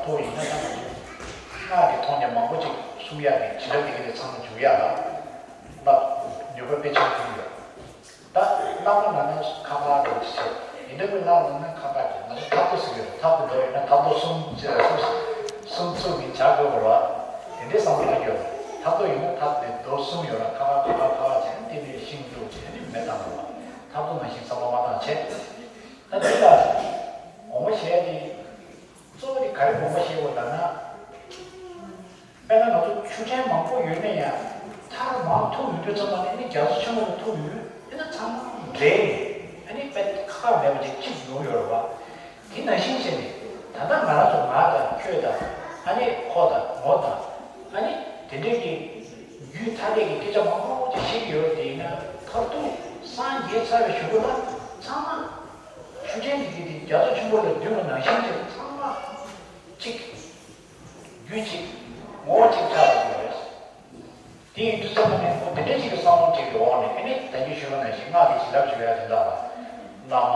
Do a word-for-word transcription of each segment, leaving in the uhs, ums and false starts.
ཐོག་ཡིན་ན་ད་ང་ཚོ་སྔགས་ཀྱི་ཐོག་ནས་མང་པོ་ཅིག་གསུང་ཡག་གི་བྱིན་རླབས་དེ་ག་དེ་ཚང་མ་འཇུག་ཡག་ལ་ད་ནུས་པ་དཔེ་ཆེན་པོ་ཡོད། ད་རྣམ་པ་ལ་ན་ཁ་ཁ་དང་བྱེད། ཡིན་འདྲ་བའི་ལ་ན་ཁ་ཁ་གི་ང་ཚོ་ཐབ་རྡོ་ཟེར་གྱི་རེད། ཐབ་ཀྱི་རྡོ་ཡིན་ན་ཐབ་རྡོ་གསུམ་བཅས་གསུམ་གསུམ་ཚུགས་ནས་བྱ་དགོས་པ་རེད། དེ་འདྲའི་བསམ་བློ་བཏང་རྒྱུ་རེད། ཐབ་རྡོ་ཡིན་ན་ཐབ་དེ་རྡོ་གསུམ་ཡོད་ལ་ཁ་ཁ་ཁ་ཁ་ཁ་བྱས་ནས་དེ་ནས་ཤིང་བླུགས་བྱས་ནས་མེ་བཏང་དགོས་པ། ཐབ་རྡོ་ནང་བཞིན་བསམ་བློ་མ་བཏང་བྱས། ད་དེ་ལ་དགོངས་པ་བཞེས་ཏེ། གཙོ་བོ་དེ་ག་རེ་དགོངས་པ་བཞེས་དགོས་ལབ་ན། དཔེར་ན་ང་ཚོ་ཆུ་ཕྲན་མང་པོ་ཡོད་ན་ཡང་མཐར་མར་ཐུག་ཡོང་དུས་ཙམ་པ་ནས་ནི་རྒྱ་མཚོ་ཆེན་པོ་ལ་ཐུག་ཡོང་དུས་ཨེ་ན་ཚང་མ་འདྲེས་ནས་ཨ་ནི་དཔེ་ཁག་ཁག་མེད་པ་ཅིག་གཅིག་ཡོང་ཡོད་རེད་བ། དེ་ནང་བཞིན་བྱས་ནས་ད་ལྟ་ང་རང་ཚོ་ང་དང་ཁྱོད་དང་ཨ་ནི་ཁོ་དང་ངོ་དང་ཨ་ནི་དེ་འདྲས་ཀྱི་རྒྱུད་ཐ་དད་ཀྱི་སྐད་ཆ་མང་པོ་ཅིག་བཤད་ཀྱི་ཡོད་རེད། དེ་ཡིན་ན་མཐར་ཐུག་སངས་རྒྱས་ཚར་བའི་གཞུག་གུ་ལ་ཚང་མ་ཆུ་ཕྲན་གྱི་དེ་རྒྱ་མཚོ་ཆེན་པོ་ལ་བསྡུས་པ་ནང་བཞིན་བྱས་ཚང་མ་གཅིག་རྒྱུད་གཅིག་ངོ་བོ་གཅིག་ཆགས་པ་ཡོད་རེད། དེ་ཡིན་དུས་ཙམ་པ་ནས་ཁོ་དེ་འདྲ་ཞིག་གི་བསམ་བློ་གཅིག་གི་འོག་ནས་ཨ་ནི་ད་གིན་ཞུས་པ་ནང་བཞིན་སྔགས་ཀྱི་བྱིན་རླབས་ཞུ་ཡ་དེ་འདྲ་ལ། བླ་མ་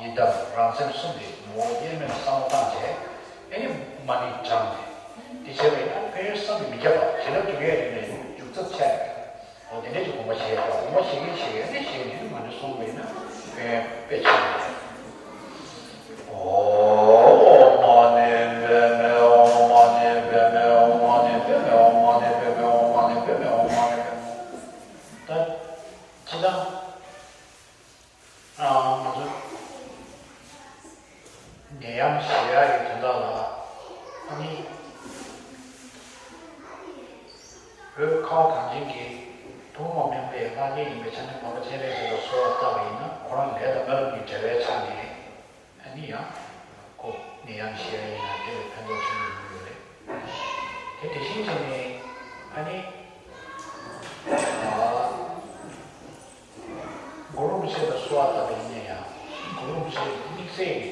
ཡི་དམ་རང་སེམས་གསུམ་དེ་ངོ་བོ་དབྱེར་མེད་ལ་བསམ་བློ་བཏང་བྱས་ཨ་ནི་མ་ཎི་བགྲངས་ནས་དེ་བྱས་པ་ཡིན་ན་ཕན་ཡོན་བསམ་གྱིས་མི་ཁྱབ་པ་བྱིན་རླབས་འཇུག་ཡས་རིགས་ནས་འཇུག་ཚབས་ཆེ། འོ་དེ་འདྲ་ཅིག་དགོངས་པ་བཞེས་དགོས། དགོངས་པ་བཞེས་ཀྱིན་བཞེས་ཀྱིན་ཨ་ནི་བཞེས་ནས་མ་ཎི་གསུངས་པ་ཡིན་ན་ཕན་ཡོན་དཔེ་ཆེ་བ་རེད། ད་ཅི་ལྟར་ང་ཚོ་ནད་ཡམས་ཞི་ཡག་གི་དོན་དག་ལ་ཨ་ནི་བོད་ཁ་བ་གངས་ཅན་གྱི་ཐུན་མོང་མ་ཡིན་པའི་ལྷ་སྐལ་ཡིན་པའི་ཆ་ནས་འཕགས་པ་སྤྱན་རས་གཟིགས་ལ་གསོལ་བ་བཏབ་པ་ཡིན་ན་ཁོ་རང་ལས་དང་སྨོན་ལམ་གྱི་འབྲེལ་བའི་ཆ་ནས། ཨ་ནི་ཡང་ཁོ་ནད་ཡམས་ཞི་ཡག་ཡིན་ན་དེ་ལས་ཕན་ཐོགས་ཆེན་པོ་ཡོང་གི་ཡོད་རེད། དེ་དེ་བཞིན་བྱས་ནས་ཨ་ནི་ཨ་གུ་རུ་རིན་པོ་ཆེ་ལ་གསོལ་བ་བཏབ་པ་ཡིན་ན་ཡང་གུ་རུ་རིན་པོ་ཆེ་དམིགས་བསལ་གྱི་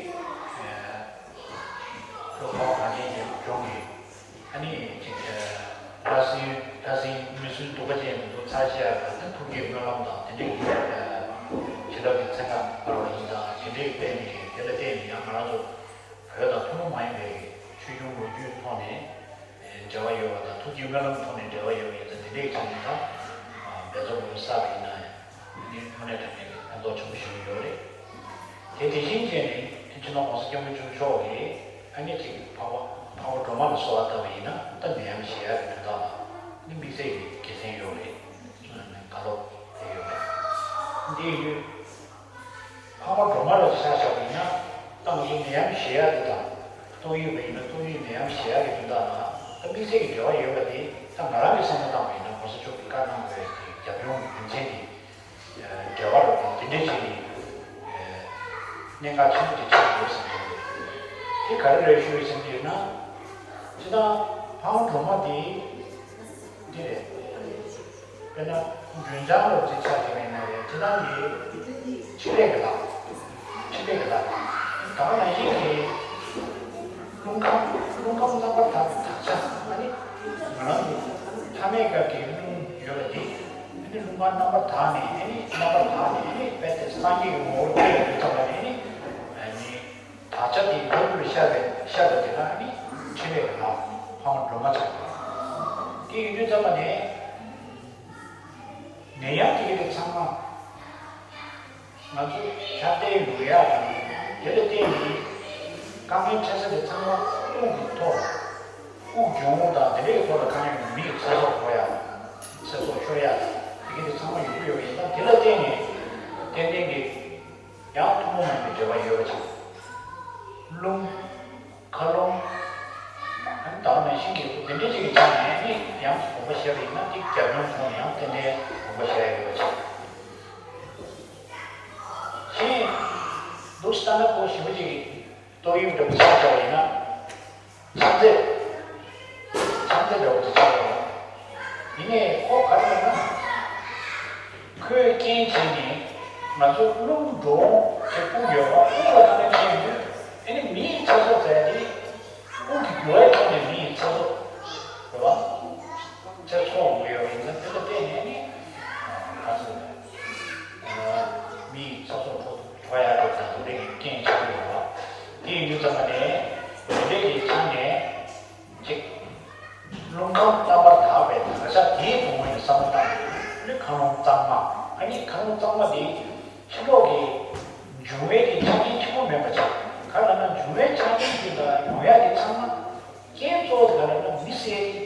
ཁོ་ཁ་བ་གངས་ཅན་གྱི་ལྗོངས་ཀྱི་ཨ་ནི་ཅིག་ལྷ་སྲིན་ལྷ་སྲིན་མི་སྲུན་གདུག་པ་ཅན་དེ་ཚོ་ཚར་བཞག་ཡག་གི་ཐུགས་ཀྱི་སྨོན་ལམ་དང་དེ་འདྲའི་བྱིན་རླབས་ཀྱི་ཚན་ཁ་སྤར་བ་ཡིན་ཙང་དེ་འདྲའི་བརྟེན་ནས་དེ་ལ་བརྟེན་ནས་ཡང་ང་རང་ཚོ་བོད་དང་ཐུན་མོང་མ་ཡིན་པའི་ཆོས་འབྱུང་ལོ་རྒྱུས་ཐོག་ནས་འབྲེལ་བ་ཡོད་པ་དང་ཐུགས་ཀྱི་སྨོན་ལམ་ཐོག་ནས་འབྲེལ་བ་ཡོད་པ་ཡིན་ཙང་དེ་འདྲའི་ཆ་ནས་ད་འབད་རྩོལ་པོ་བསགས་པ་ཡིན་ན་ཡང་དངོས་གནས་དྲང་གནས་ཀྱི་ཕན་ཐོགས་ཆེན་པོ་ཞིག་ཡོད་རེད། དེ་དེ་བཞིན་བྱས་ནས་སྤྱི་ནོར་༸གོང་ས་༸སྐྱབས་མགོན་ཆེན་པོ་མཆོག་གིས་ཨ་ནི་ཅིག་འཕགས་པ་འཕགས་པ་སྒྲོལ་མ་ལ་གསོལ་བ་བཏབ་པ་ཡིན་ན་ད་ནད་ཡམས་ཞི་ཡག་གི་དོན་དག་ལ་ནི་དམིགས་བསལ་གྱི་དགེ་མཚན་ཡོད་རེད། བཀའ་སློབ་དེ་ཡོད་རེད། འདི་ཡོད། འཕགས་པ་སྒྲོལ་མ་ལ་ཆ་བཞག་པ་ཡིན་ན་ད་ང་ཚོ་ནད་ཡམས་ཞི་ཡག་དེ་དང་ཏོག་དབྱིབས་པ་ཡིན་ན་ཏོག་དབྱིབས་ནད་ཡམས་ཞི་ཡག་གི་དོན་དག་ལ་ད་དམིགས་བསལ་གྱི་འབྲེལ་བ་ཡོད་པ་དེ་ད་ང་རང་གི་བསམ་བློ་བཏང་བ་ཡིན་ན་༸གོང་ས་མཆོག་གིས་བཀའ་གནང་བའི་རྒྱབ་ལྗོངས་ཀྱི་རྒྱུ་མཚན་དེ། འབྲེལ་བ་རོགས་དང་དེ་འདྲའི་ཆེད་ནས་གནད་འགག་ཆེན་པོ་དེ་ཆགས་ཡོད་བསམ་གྱི་འདུག་དེ་ག་རེ་རེད་ཞུ་ཡོད་བསམ་གྱི་ཡོད་ན། སྤྱིར་བཏང་འཕགས་པ་སྒྲོལ་མ་དེ་འདི་རེད། དཔེར་ན་སྒྲོལ་ལྗང་ལབ་ཅིག་ཆགས་ཀྱི་མེད་ན་རེད། སྤྱིར་བཏང་གི་ཕྲིན་ལས་ཀྱི་ལྷ། ཕྲིན་ལས་ཀྱི་ལྷ། ད་ག་ནང་བཞིན་གྱི་རླུང་ཁམས་རླུང་ཁམས་རྣམ་པར་དག་པའི་དག་ཆ་ཨ་ནི་ང་རང་ཚོ་ཐ་མལ་སྐབས་ཀྱི་རླུང་ཡོད་པ་དེ། ཨ་ནི་རླུང་ཁམས་རྣམ་པར་དག་ནས་ཨ་ནི་རྣམ་པར་དག་ནས་ཨ་ནི་རྦད་དེ་སངས་རྒྱས་ཀྱི་ངོ་བོར་སྐྱེས་ཡོང་དུས་ཙམ་པ་ནས་ཨ་ནི་ཨ་ནི་དག་ཆ་དེ་མགྱོགས་པོར་ཤར་བའི་ཤར་བ་དེ་ལ་ཨ་ནི་ཕྲིན་ལས་ཀྱི་ལྷ་འཕགས་པ་སྒྲོལ་མ་ཆགས་པ། དེ་ཡིན་དུས་ཙམ་པ་ནས་ནད་ཡམས་དེ་ག་དེ་ཚང་མ། ང་ཚོ་ཆར་ཟླའི་ལུག་ཡག་དང་དེ་ལ་བརྟེན་ནས་དཀའ་ངལ་འཕྲད་ས་དེ་ཚང་མ་དབུགས་ཀྱི་ཐོག་དབུགས་འབྱུང་བ་དང་དེ་འདྲའི་ཐོག་ལ་གང་ཡོང་མིའི་ཚེ་སྲོག་འཕྲོག་ཡག་ཚེ་སྲོག་ཤོར་ཡག་དེ་ག་དེ་ཚང་མ་ཡོང་གི་ཡོད་པ་ཡིན་ཙང་དེ་ལ་བརྟེན་ནས་ཏན་ཏན་གྱི་ཡང་ཐུན་མོང་མ་ཡིན་པའི་འབྲེལ་བ་ཡོད་པ་ཅིག་རླུང་། མཁའ་རླུང་། ད་ནང་བཞིན་གྱི་དེ་འདྲའི་ཅིག་གི་ཆ་ནས་ནི་ཡང་དགོངས་པ་བཞེས་པ་ཡིན་ན་དེ་རྒྱབ་ལྗོངས་ཐོག་ནས་ཡང་ཏན་ཏན་དགོངས་པ་བཞེས་ཡ་ཡོད་པ་ཅིག་གཞན་འདུག་ལྟ་ན་ཁོ་ཞེ་པོ་ཅིག་ཏོག་དབྱིབས་འདྲ་པོ་ཆགས་བཞག་པ་ཡིན་ན་ཆམ་ཚད་ཆམ་ཚད་འདྲ་པོ་ཅིག་ཆགས་བཞག་པ་ཡིན་ནའི་ཁོ་ག་རེ་ལབ་ན། ཁོས་རྐྱེན་བྱས་ནས་ང་ཚོ་རླུང་འགྲོ་འོང་བྱེད་དབུགས་ཡོད་པ་དབུགས་ལ་ཁ་ན་ཁེལ་ཡོང་དུས་ཨ་ནི་མིའི་ཚེ་སྲོག་ཟེར་ཡ་དེ་དབུགས་ཀྱི་རྒྱུ་བའི་ཐོག་ནས་མིའི་ཚེ་སྲོག་རེད་བ། ཚེ་སྲོག་ཡོད་པ་ཡིན་ན་དེ་ལ་བརྟེན་ནས་ཨ་ནི་ག་ཚོད་མིའི་ཚེ་སྲོག་འཕྲོག་འཕྲོག་ཡ་དེ་དང་དེ་འདྲའི་རྐྱེན་ཆགས་ཀྱི་ཡོད་པ། དེ་ཡིན་དུས་ཙམ་པ་ནས་དེ་འདྲའི་གི་ཆ་ནས་ ཁམས་རྣམ་པར་དག་པའི་དག་ཆ་དེའི་ཐོག་མ་ནས་བསམ་བློ་བཏང་ནས་ནི་མཁའ་རླུང་གཙང་མ། ཨ་ནི་མཁའ་རླུང་གཙང་མ་དེ་ཕྱི་ལོགས་ཀྱི་འབྱུང་བའི་གི་ཆ་རྐྱེན་ཆེན་པོ་མེད་པ་ཅིག་ག་རེ་ལབ་ན། འབྱུང་བའི་ཆ་རྐྱེན་དེ་ལ་ཡོང་ཡ་དེ་ཚང་མ། རྐྱེན་གཙོ་བོ་དེ་ག་རེ་ལབ་ན། མི་སེར་གྱི་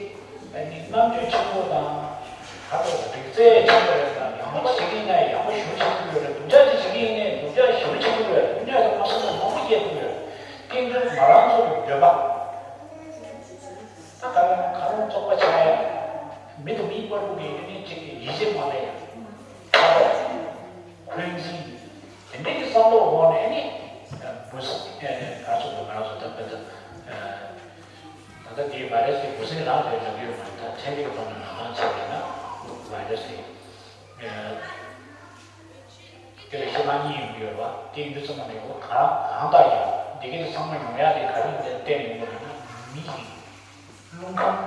ཨ་ནི་རྣམ་དཔྱོད་ཆེན་པོ་དང་། ག་རེ་ལབ། རིག་རྩལ་ཆེན་པོ་རེད་དང་། ཡག་པོ་བྱེད་ཀྱི་ཡིན་ན་ཡག་པོ་ཞེ་པོ་བྱེད་ཐུབ་ཡོད་རེད། སྡུག་ཅག་ཅིག་བྱེད་ཀྱི་ཡིན་ན་སྡུག་ཅག་ཞེ་པོ་བྱེད་ཐུབ་ཡོད་རེད། སྡུག་ཅག་དེ་མ་བསམ་ན་མང་པོ་སྐྱེ་ཐུབ་ཡོད་རེད། དེ་འདྲ་ང་རང་ཚོ་གི་འདོད་པ། ད་ག་རེ་ལབ་ན། མཁའ་རླུང་བཙོག་པ་ཆགས་ཡ། མི་དང་མིའི་བར་དུ་གི་ཨ་ནི་གཅིག་གི་ཡིད་ཆེས་མ་སླེབས་ཡ། ཁ་དོག་འཁོན་འཛིན། དེ་འདྲའི་གི་བསམ་བློ་འོག་ནས་ཨ་ནི་འབུ་སྲིན། ཨ་ནི་ང་ཚོ་གི་ང་ཚོ་ད་དཔེར་ན། ད་ལྟ་འདིའི་བྷའི་རེ་སི་དེ་འབུ་སྲིན་རང་རེད་ལབ་ཀྱི་ཡོད་མ་རེད། ད་ཚན་རིག་གི་ཐོག་ནས་ལབ་སྟངས་བྱས་པ་ཡིན་ན་བྷའི་རེ་སི་དེ། དེ་ལ་ཤི་ལ་གཉིས་ཡོང་གི་ཡོད་རེད་པ། དེ་ཡིན་དུས་ཙམ་པ་ནས་འོ་གང་གང་ལྟར་ཀྱང་འདི་གའི་ཚང་མ་ཡོང་ཡག་དེ་ག་རེ་བརྟེན་ཡོང་གི་རེད་ན། མི་ཡི་རླུང་ཁམས་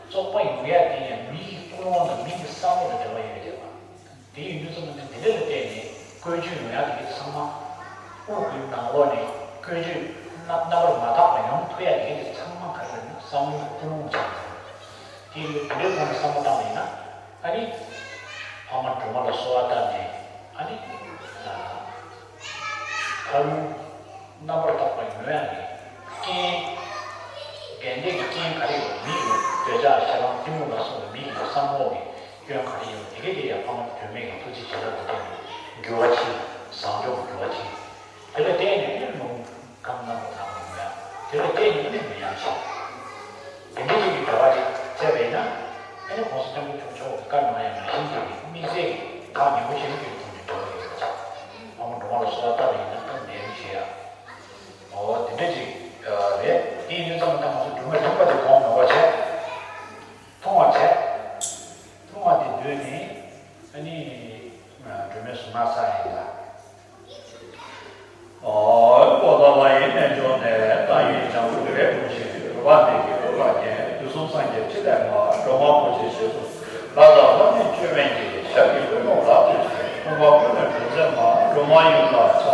བཙོག་པ་ཡོང་ཡག་དེ་ཡང་མི་ཡི་ཀུན་སློང་དང་མི་ཡི་བསམ་བློ་དང་འབྲེལ་བ་ཡོད་རེད་པ། དེ་ཡིན་དུས་ཙམ་པ་ནས་འདི་འདྲ་ལ་བརྟེན་ནས་ཀུན་སྤྱོད་ཡོང་ཡག་དེ་གའི་ཚང་མ། དབུགས་ཀྱི་ནང་ལོགས་ནས་ཀུན་སྤྱོད་རྣམ་རྣམ་པར་མ་དག་པ་ཡོང་ཐུབ་ཡག་དེ་གའི་ཚང་མ་ག་རེ་རེད་ན། བསམ་བློའི་ཀུན་སློང་ཆགས་ཡོད་རེད། དེ་ཡིན་དུས་འདི་འདྲའི་ཐོག་ནས་བསམ་བློ་བཏང་བ་ཡིན་ན། ཨ་ནི། ཕ་མ་སྒྲོལ་མ་ལ་གསོལ་བ་བཏབ་ནས། ཨ་ནི། ཨ། མཁའ་རླུང་རྣམ་པར་དག་པ་ཡོང་ཡག་གི་རྐྱེན། དགེ་འདུན་གྱི་རྐྱེན་ག་རེ་ཡོད། མི་ཡི་འདོད་ཆགས་ཞེ་སྡང་གཏི་མུག་ལ་སོགས་པ་མི་ཡི་བསམ་བློ་གི་སྐྱོན་ག་རེ་ཡོད། དེ་གའི་དེ་ཡང་ཕ་མ་སྒྲོལ་མའི་གི་ཐུགས་རྗེ་བྱིན་རླབས་ལ་བརྟེན་ནས་འགྱུར་བ་ཕྱིན། བཟང་ཕྱོགས་འགྱུར་བ་ཕྱིན། དེ་ལ་བརྟེན་ནས་ཨ་ནི་རླུང་ཁམས་རྣམ་པར་དག་པ་ཡོང་ཡག་དེ་ལ་བརྟེན་ནས་ཨ་ནི་མི་ཡང་ཤེས། དེ་འདྲ་ཞིག་གི་འབྲེལ་བ་ཅིག་བྱས་པ་ཡིན་ན། ཨ་ནི་༸གོང་ས་༸སྐྱབས་མགོན་ཆེན་པོ་མཆོག་གི་བཀའ་གནང་ཡ་ནང་བཞིན་གྱི་དམིགས་བསལ་གྱི་ཐག་ཉེ་པོ་ཞིག་གི་ཐོག་ནས་འབྲེལ་བ་ཡོད་པ་ཅིག་ཕ་མ་སྒྲོལ་མ་ལ་གསོལ་བ་བཏབ་པ་ཡིན་ན་སྐབས་འདིར་བཞེས་ཡ། འོ་དེ་འདྲ་ཅིག་རེད། དེ་ཡིན་དུས་ཙམ་པ་ད་ང་ཚོ་སྒྲོལ་མ་རིག་པ་དེ་གོང་ནོར་བ་བྱས། མཐོང་བ་བྱས། མཐོང་བ་དེ་བསྡུས་ནས་ཨ་ནི་སྒྲོལ་མའི་གཟུངས་སྔགས་ཚར་ཡིན་ལ། ཨོ། པོ་ཏཱ་ལ་ཡི་རྣལ་འབྱོར་ནས། ཏཱ་ཡི་བྱང་ཆུབ་རིགས་པའི་གོ་འཕང་མཆོག། རོལ་པ་འདི་ཀྱི་སྐུ་ཁ་རྒྱན། དུས་གསུམ་སངས་རྒྱས་ཕྲིན་ལས་མ། སྒྲོལ་མ་ཁོ་ཆེ་ཞེས་སུ། ལྷ་དང་ལྷ་མིན་བཅོམ་ལྡན་གྱིས། ཞབས་ཀྱི་པུས་མོ་ལ་གཏུགས་ཤིང་། ཕོངས་པ་ཀུན་ལས་སྒྲོལ་མཛད་མ། སྒྲོལ་མ་ཡུམ་ལ་ཕྱག་འཚལ་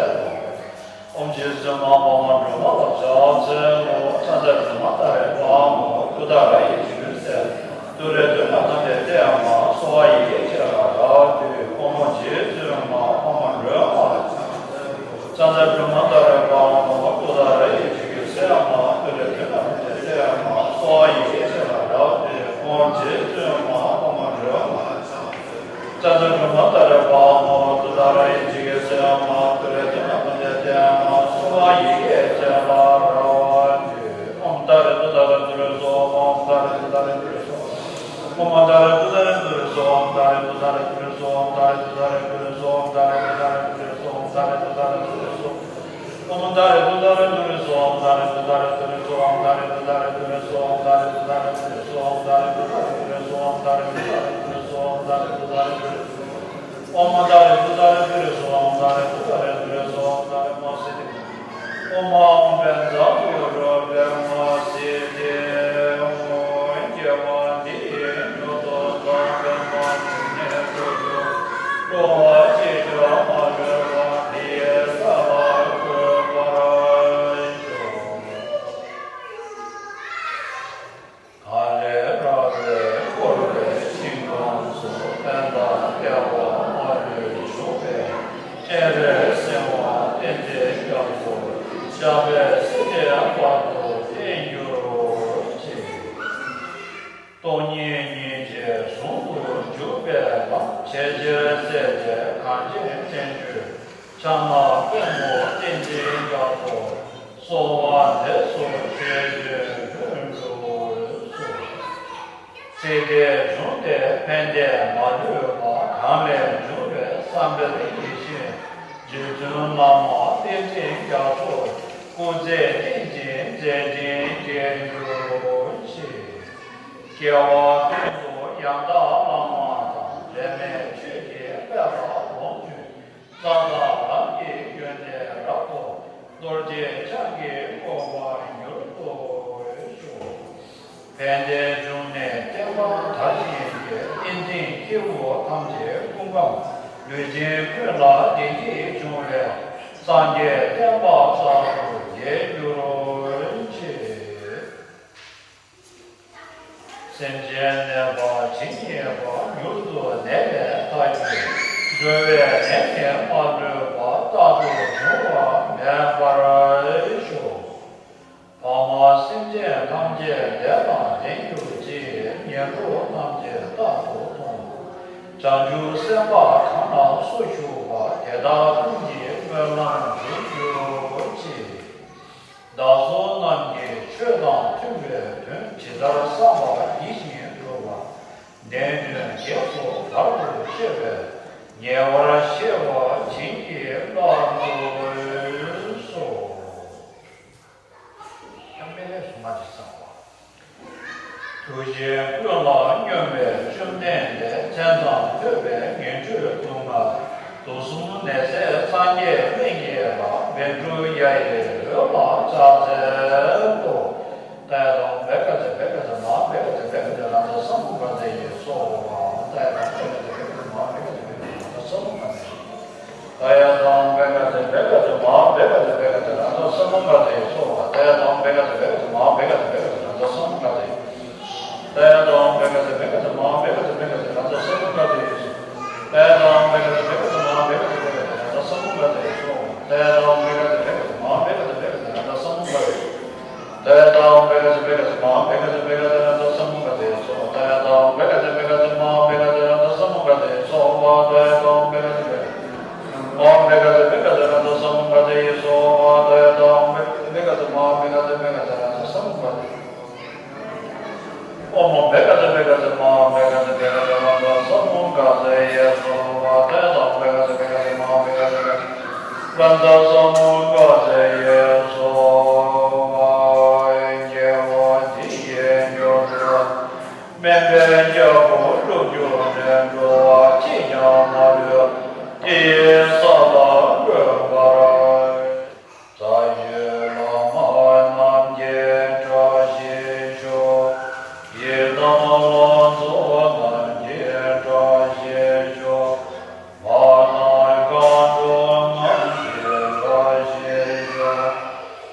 ལོ། ཨོཾ་རྗེ་བཙུན་མ་འཕགས་མ་སྒྲོལ་མ་ལ་ཕྱག་འཚལ་ལོ། ཙཾ་ཙ་སྒྲོལ་མ་ཏཱ་རེ་པདྨོ། ཏུཏྟཱ་ར་ཡི་འཇིགས་སྐུལ་སེལ། ཏུ་རེ་གདོན་ལ་ཕན་བདེ་སྟེར་མ། གསོ་བ་ཡི་གེ་ཁྱེད་ལ་རག་ལྟོས། ཨོཾ་རྗེ་བཙུན་མ་འཕགས་མ་སྒྲོལ་མ་ལ་ཕྱག་འཚལ་ལོ། ཙཾ་ཙ་སྒྲོལ་མ་ཏཱ་རེ་པདྨོ། ཏུཏྟཱ་ར་ཡི་འཇིགས་སྐུལ་སེལ་མ། ཏུ་རེ་གདོན་ལ་ཕན་བདེ་སྟེར་མ། གསོ་བ་ཡི་གེ་ཁྱེད་ལ་རག་ལྟོས། ཨོཾ་རྗེ་བཙུན་མ་འཕགས་མ་སྒྲོལ་མ་ལ་ཕྱག་འཚལ་ལོ། ཙཾ་ཙ་སྒྲོལ་མ་ཏཱ་རེ་པདྨོ། ཏུཏྟཱ་ར་ཡི་འཇིགས་སྐུལ་སེལ་མ། ཏུ་རེ་གདོན་ལ་ཕན་བདེ་སྟེར་མ། གསོ་བ་ཡི་གེ་ཁྱེད་ལ་རག་ལྟོས། ཨོཾ་ཏཱ་རེ་ཏུཏྟཱ་རེ་ཏུ་རེ་སྭཱ་ཧཱ། ཨོཾ་ཏཱ་རེ་ཏུཏྟཱ་རེ་ཏུ་རེ་སྭཱ་ཧཱ། ཨོཾ་ཏཱ་རེ་ཏུཏྟཱ་རེ་ཏུ་རེ་སྭཱ་ཧཱ། ཨོཾ་ཏཱ་རེ་ཏུཏྟཱ་རེ་ཏུ་རེ་སྭཱ་ཧཱ། ཨོཾ་ཏཱ་རེ་ཏུཏྟཱ་རེ་ཏུ་རེ་སྭཱ་ཧཱ། ཨོཾ་ཏཱ་རེ་ཏུཏྟཱ་རེ་ཏུ་རེ་སྭཱ་ཧཱ། ཨོཾ་ཏཱ་རེ་ཏུཏྟཱ་རེ་ཏུ་རེ་སྭཱ་ཧཱ། ཨོཾ་ཏཱ་རེ་ཏུཏྟཱ་རེ་ཏུ་རེ་སྭཱ་ཧཱ། ཨོཾ་ཏཱ་རེ་ཏུཏྟཱ་རེ་ཏུ་རེ་སྭཱ་ཧཱ། ཨོཾ་ཏཱ་རེ་ཏུཏྟཱ་རེ་ཏུ་རེ་སྭཱ་ཧཱ། ཨོཾ་ཏཱ་རེ་ཏུཏྟཱ་རེ་ཏུ་རེ་སྭཱ་ཧཱ། ཨོཾ་ཏཱ་རེ་ཏུཏྟཱ་རེ་ཏུ་རེ་སྭཱ་ཧཱ། ཨོཾ་ཏཱ་རེ་ཏུཏྟཱ་རེ་ཏུ་རེ་སྭཱ་ཧཱ། ཨོཾ་ཏཱ་རེ་ཏུཏྟཱ་རེ་ཏུ་རེ་སྭཱ་ཧཱ། ཨོཾ་ཏཱ་རེ་ཏུཏྟཱ་རེ་ཏུ་རེ་སྭཱ་ཧཱ། ཨོཾ་ཏཱ་རེ་ཏུཏྟཱ་རེ་ཏུ་རེ་སྭཱ་ཧཱ། ཨོཾ་ཏཱ་རེ་མ་སི་ཏེ། ཨོཾ་ཨཱཿཧཱུྃ་བཛྲ་གུ་རུ་པདྨ་སིདྡྷི་ཧཱུྃ། སྐྱེ་བ་འདི་ཡི་མྱུར་དུ་བདག་པདྨ་འབྱུང་གནས་སུ་གྱུར། འགྲོ་བ་ཅིས་ཀྱང་མ་ལུས་པ། འདི་ཡི་ས་ལ་འགོད་པར་ཤོག། གངས་ལས་ར་བས་བསྐོར་བའི་ཞིང་ཁམས་སུ། ཕན་དང་བདེ་བ་མ་ལུས་འབྱུང་བའི། སྤྱན་རས་གཟིགས་དབང་བསྟན་འཛིན་རྒྱ་མཚོ། ཞབས་པད་སྲིད་མཐའི་བར་དུ་བརྟན་གྱུར་ཅིག། སྟོང་ཉིད་སྙིང་རྗེ་ཟུང་དུ་འཇུག་པའི་ལམ། ཇི་ལྟར་སྲས་བཅས་གངས་ཅན་བསྟན་བཅོས། ཕྱག་ན་པདྨོ་བསྟན་འཛིན་རྒྱ་མཚོ། གསོལ་བ་འདེབས་སོ་ཆོས་ཀྱི་སྒྲོན་འཇུག་སོགས། སྲིད་མཐའི་འབྱུང་བདེ་ཕན་བདེ་མ་ལུས་པ། གང་ལས་བྱུང་བའི་བསམ་འཕེལ་ཡིད་བཞིན་རྗེ་བཙུན་བླ་མ་བསྟན་འཛིན་རྒྱ་མཚོ། སྐུ་ཚེ་བརྟན་ཅིང་མཛད་འཕྲིན་རྒྱས་གྱུར་ཅིག། སྐྱེ་བ་ཀུན་ཏུ་ཡང་དག་བླ་མ་དང་། འབྲལ་མེད་ཆོས་ཀྱི་དཔལ་ལ་ལོངས་སྤྱོད། ལྷ་དང་ལམ་གྱི་ཡོན་ཏན་རབ་ཏུ་རྡོ་རྗེ་འཆང་གི་གོ་འཕང་མྱུར་དུ་ཤོག། ཕན་བདེའི་འབྱུང་གནས་བསྟན་པ་དར་ཞིང་རྒྱས། བསྟན་འཛིན་སྐྱེས་བུ་ཐམས་ཅད་སྐུ་ཁམས་ལུས་སྦྱིན་ཀུན་ལ་བདེ་སྐྱིད་འབྱུང་བའི། སངས་རྒྱས་བསྟན་པ་རྩ་བ་རྒྱས་གྱུར་ཅིག། སེམས་ཅན་ནད་པ་ཇི་སྙེད་པ། མྱུར་དུ་ནད་ལས་ཐར་གྱུར། འགྲོ་བའི་ནད་ནི་མ་གྲོལ་བ། རྟག་ཏུ་འབྱུང་བ་མེད་པར་ཤོག། ཕ་མ་སེམས་ཅན་ཐམས་ཅད་བདེ་དང་ལྡན་གྱུར་ཅིག། ངན་འགྲོ་ཐམས་ཅད་རྟག་ཏུ་སྟོངས། བྱང་ཆུབ་སེམས་དཔའ་གང་ལ་སུ་ཞུགས་པ། དེ་དག་ཀུན་གྱི་སྨོན་ལམ་འགྲུབ་གྱུར་ཅིག། བདག་སོགས་རྣམས་ཀྱི་ཆོས་དང་མཐུན་པའི་དོན། ཇི་ལྟར་བསམ་པ་ཡིད་བཞིན་འགྲུབ་པ། ནད་གདོན་བགེགས་སོགས་བར་དུ་གཅོད་པའི། ཉེ་བར་ཤེས་པ་བྱིན་གྱིས་བརླབ་ཏུ་གསོལ། སྐྱབས་མེད་ལས་སུ་མ་ཅིག་བསགས་པ། ཐུགས་རྗེ་ཀུན་ལ་སྙོམས་པའི་བཅོམ་ལྡན་འདས། མཚན་ཙམ་ཐོས་པས་ངན་འགྲོའི་སྡུག་བསྔལ། དུག་གསུམ་ནད་མཛད་སངས་རྒྱས་སྨན་གྱི་བླ། བཻ་ཌཱུརྱ་ཡི་འོད་ལ་ཕྱག་འཚལ་ལོ། ཏདྱ་ཐཱ། བཻ་ཌཱུརྱ་བཻ་ཌཱུརྱ་མ་ཧཱ་བཻ་ཌཱུརྱ་བཻ་ཌཱུརྱ་རཏྣ་ས་མུདྒ་ཛ་ཡེ་སྭཱ་ཧཱ། ཏདྱ་ཐཱ། བཻ་ཌཱུརྱ་བཻ་ཌཱུརྱ་མ་ཧཱ་བཻ་ཌཱུརྱ་བཻ་ཌཱུརྱ་རཏྣ་ས་མུདྒ་ཛ་ཡེ། ཏདྱ་ཐཱ། བཻ་ཌཱུརྱ་བཻ་ཌཱུརྱ་མ་ཧཱ་བཻ་ཌཱུརྱ་བཻ་ཌཱུརྱ་རཏྣ་ས་མུདྒ་ཛ་ཡེ་སྭཱ་ཧཱ། ཏདྱ་ཐཱ། བཻ་ཌཱུརྱ་བཻ་ཌཱུརྱ་མ་ཧཱ་བཻ་ཌཱུརྱ་བཻ་ཌཱུརྱ་རཏྣ་ས་མུདྒ་ཛ་ཡེ། ཏདྱ་ཐཱ། བཻ་ཌཱུརྱ་བཻ་ཌཱུརྱ་མ་ཧཱ་བཻ་ཌཱུརྱ་བཻ་ཌཱུརྱ་རཏྣ་ས་མུདྒ་ཛ་ཡེ་སྭཱ་ཧཱ། ཏདྱ་ཐཱ། བཻ་ཌཱུརྱ་བཻ་ཌཱུརྱ་མ་ཧཱ་བཻ་ཌཱུརྱ་བཻ་ཌཱུརྱ་རཏྣ་ས་མུདྒ་ཛ་ཡེ་སྭཱ་ཧཱ། ཏདྱ་ཐཱ། བཻ་ཌཱུརྱ་བཻ་ཌཱུརྱ་མ་ཧཱ་བཻ་ཌཱུརྱ་བཻ་ཌཱུརྱ་རཏྣ་ས་མུདྒ་ཛ་ཡེ། ཏདྱ་ཐཱ། བཻ་ཌཱུརྱ་བཻ་ཌཱུརྱ་མ་ཧཱ་བཻ་ཌཱུརྱ་བཻ་ཌཱུརྱ་རཏྣ་ས་མུདྒ་ཛ་ཡེ་སྭཱ་ཧཱ། ཏདྱ་ཐཱ། བཻ་ཌཱུརྱ་བཻ་ཌཱུརྱ་མ་ཧཱ་བཻ་ཌཱུརྱ་རཏྣ་ས་མུདྒ་ཛ་ཡེ་སྭཱ་ཧཱ། ཏདྱ་ཐཱ། བཻ་ཌཱུརྱ་བཻ་ཌཱུརྱ་མ་ཧཱ་བཻ་ཌཱུརྱ་རཏྣ་ས་མུདྒ་ཛ་ཡེ་སྭཱ་ཧཱ། ཏདྱ་ཐཱ། བཻ་ཌཱུརྱ་བཻ་ཌཱུརྱ་རཏྣ་ས་མུདྒ་ཛ་ཡེ་སྭཱ་ཧཱ། ཏདྱ་ཐཱ། བཻ་ཌཱུརྱ་བཻ་ཌཱུརྱ་མ་ཧཱ་བཻ་ཌཱུརྱ་བཻ་ཌཱུརྱ་རཏྣ་ས་མུདྒ་ཛ་ཡེ། ཨོཾ་བཻ་ཌཱུརྱ་བཻ་ཌཱུརྱ་མ་ཧཱ་བཻ་ཌཱུརྱ་བཻ་ཌཱུརྱ་རཏྣ་ས་མུདྒ་ཛ་ཡེ་སྭཱ་ཧཱ། ཏདྱ་ཐཱ། བཻ་ཌཱུརྱ་བཻ་ཌཱུརྱ་མ་ཧཱ་བཻ་ཌཱུརྱ་བཻ་ཌཱུརྱ་རཏྣ་ས་མུདྒ་ཛ་ཡེ་སྭཱ་ཧཱ། དགེ་བ་འདི་ཡིས་མྱུར་མཐོང་། དམན་པའི་རྒྱལ་པོ་བློ་བསྒྱུར་ནས། འགྲོ་བ་གཅིག་ཀྱང་མ་ལུས་དེ་ཡི་ས་ལ་འགོད་པར། ས་ཡི་བླ་མ་རྣམས་ཀྱི་བཀྲ་ཤིས་ཤོག། ཡི་དམ་ལྷ་ཚོགས་རྣམས་ཀྱི་བཀྲ་ཤིས་ཤོག། མ་ཎི་མཁའ་འགྲོ་རྣམས་ཀྱི་བཀྲ་ཤིས་ཤོག།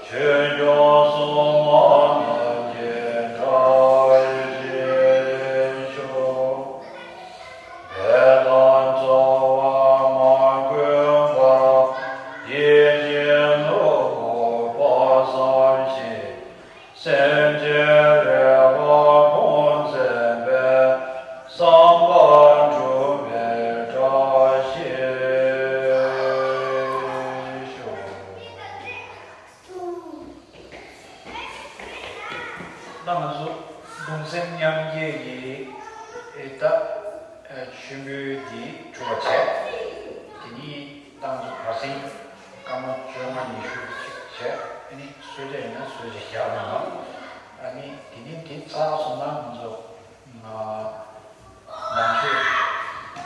ཆོས་སྐྱོང་སྲུང་མ་རྣམས་ཀྱི་བཀྲ་ཤིས་ཤོག། འདས་དང་འཚོ་བ་མ་གུས་པར། ཡིད་བཞིན་ནོར་བུ་དཔག་བསམ་ཤིང་། སེམས་ཅན་རེ་བ་ཁོང་འཛིན་པའི། བསམ་པ་འགྲུབ་པའི་བཀྲ་ཤིས་ཤོག། ད་ང་ཚོ་གདུང་སེམས་མཉམ་སྐྱེད་ཀྱི་ཨེ་ད་མཆོད་འབུལ་འདི་གྲུབ་པ་བྱས། དེ་ནས་ད་ང་ཚོ་བར་གསེང་སྐར་མ་བཅོ་ལྔ་ཉི་ཤུ་ཅིག་བྱས། ཨ་ནི་གསོལ་ཇ་ཡིན་ན་གསོལ་ཇ་རྒྱག་རོགས་གནང་། ཨ་ནི་དེ་ནས་དེ་ཚར་སོང་ན་ང་ཚོ་ནང་མཆོད།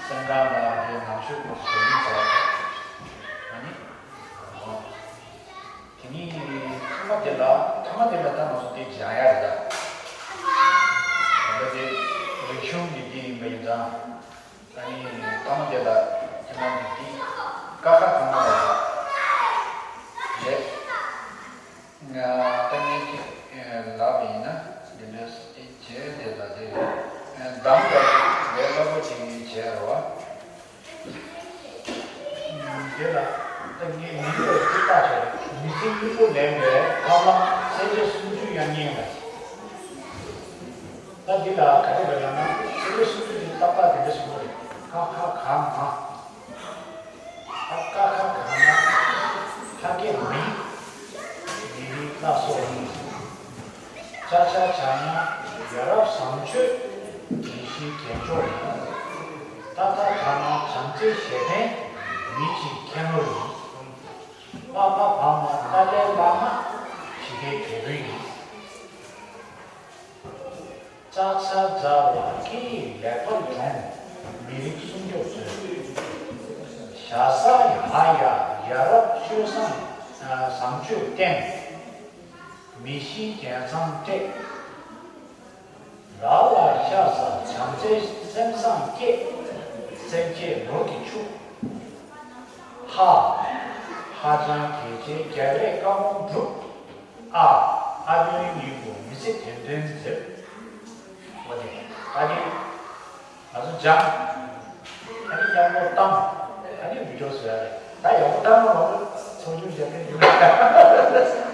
སེམས་ཁང་ནང་གི་ནང་མཆོད་སྐོར་ཞུ་ཡིན་ཟེར་བ་རེད། ཨ་ནི། དེ་ནས་ཐ་མ་དེ་ལ་ཐ་མ་དེ་ལ་ད་ང་ཚོ་དེ་སྦྱང་ཡ་རེད་ད། ད་ལྟ་དེ་རིག་གཞུང་གི་དེ་ཡིན་པ་ཡིན་ཙང་། ཨ་ནི་ཐ་མ་དེ་ལ་ཁྱེད་རང་གི་དེ་ཀ་ཁ་ཐ་མ་ལ་རེད། ད་ངས་ཅིག་ལབ་པ་ཡིན་ན་འདི་འདྲ་བྱས་དེ་ལ་དེ་གདམ་ག་ཅིག་ལས་སླ་པོ་ཅིག་བྱས་རོགས། དེ་ལ་ད་ངས་མིང་ལ་ཅིག་བཏགས་བྱས་རེད། མི་ཚེ་སྙིང་པོ་ལེན་པའི་ཐབས་ལམ་སེམས་བསྐྱེད་སུམ་ཅུ་དབྱངས་སྙན་ལ། ད་འདི་ལ་ག་རེ་རེད་ལབ་ན་སེམས་བསྐྱེད་སུམ་ཅུ་དེ་ཏག་ཏག་དེ་འདྲ་ཞིག་རེད། ཀ་ཁ་ག་ང་། ཨ་ཀ་ཁ་ག་ང་། ཁ་སྐད་མི། མི་རིགས་སླར་གསོ་ཡིན། ཅ་ཆ་ཇ་ཉ་ཡ་རབས་བཟང་སྤྱོད་མི་གཤིས་རྒྱན་སྐྱོང་ཡིན། ཏ་ཐ་ད་ན་བྱམས་བརྩེའི་གཞས་འཕེན་མི་གཅིག་ཁྱད་ནོར་ཡིན། པ་ཕ་བ་མ་ཏཱ་ལའི་བླ་མ་ཕྱི་རྒྱལ་རྒྱལ་པོ་ཡིན། ཙག་ཚ་ཛ་ཝ་སྐད་ཡིག་ལེགས་པར་སྦྱོང་། མི་རིགས་སྲུང་སྐྱོབ་མཛོད། ཞ་ཟ་ཡ་ཧ་ཡ་ཡ་རབས་སྤྱོད་བཟང་བཟང་སྤྱོད་བསྟེན། མི་གཤིས་རྒྱལ་མཚམས་བསྲེགས། ར་ལ་ཤ་ཟ་བྱམས་བརྩེའི་སེམས་བཟང་སྐྱེས། སེམས་བསྐྱེད་ནོར་གྱི་ཕྱུག། ཧ། ཧ་ཅང་གལ་ཆེའི་རྒྱལ་བའི་བཀའ་དགོངས་སྒྲུབ། ཨ། ཨ་དོན་སྙིང་པོ་མི་ཚེ་དོན་དོན་མཛད། ཨ་ནི་ང་ཚོ་སྦྱང་། ཨ་ནི་ཡག་པོ་བཏང་། ཨ་ནི་བི་ཌིའོ་བཟོ་ཡ་རེད། ད་ཡག་པོ་བཏང་ན་མང་པོ་ཚོགས་ཆུང་བཞག་མཁན་ཡོད་རེད།